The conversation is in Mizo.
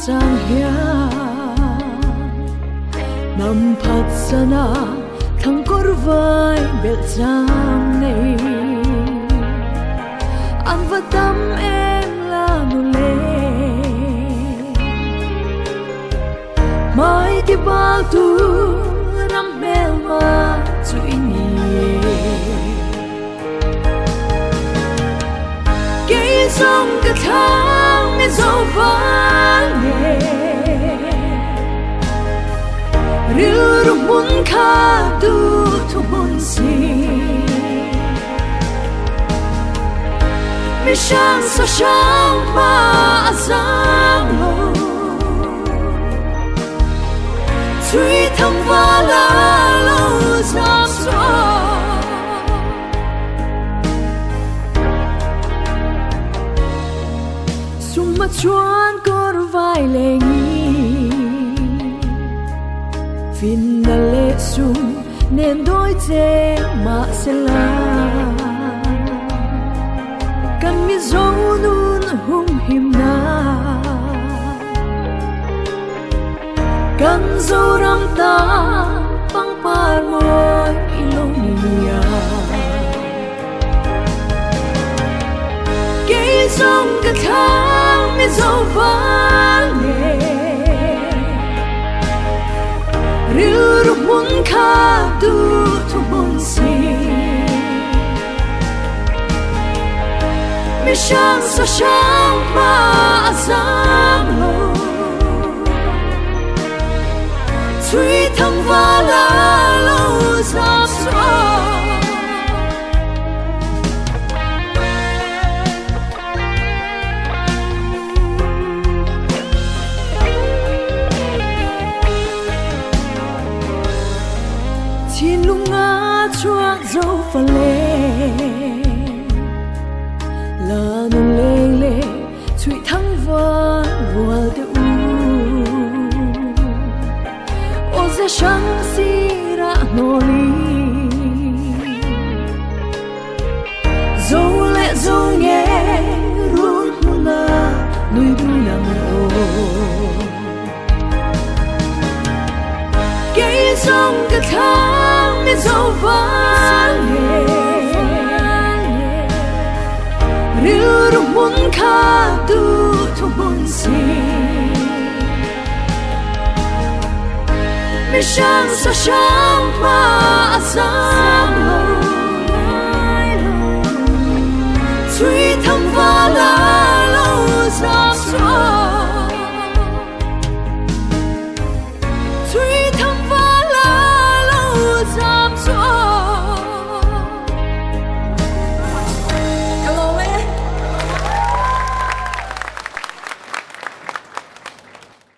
chang hian Hnam phatsana thangkawr vai belh chang nei An va tam em la nu le Hmai ti bal tu ram hmelma chu i ni e. Kei zawng ka thlang mi zo vang e Rilru hmun kha tu thu hmun si Mi hrang sa hrang hma a zang lo Chui thang va la lo zam suah Sum a chuan kawr vai lengi Finna leh sum nen dawi che mahsela Kan Mizo nun humhimna Kan Zoram ta pangpar mawi i lo ni a. Kei zawng ka thlang Mizo vang e Rilru hmun kha tu thu hmun si Mi hrang sa hrang hma a zam lo Chui thang va la lo zam suah Thinlung a chhuak zo fa le La nung leng le chhui thang van rual te u Aw ze hrang si ra hnawli Zo leh zo nge run hmuna nui dun ang aw Kei zawng ka thlang mi zo vang e Rilru hmun kha tu thu hmun si Mi hrang sa hrang hma a zam lo.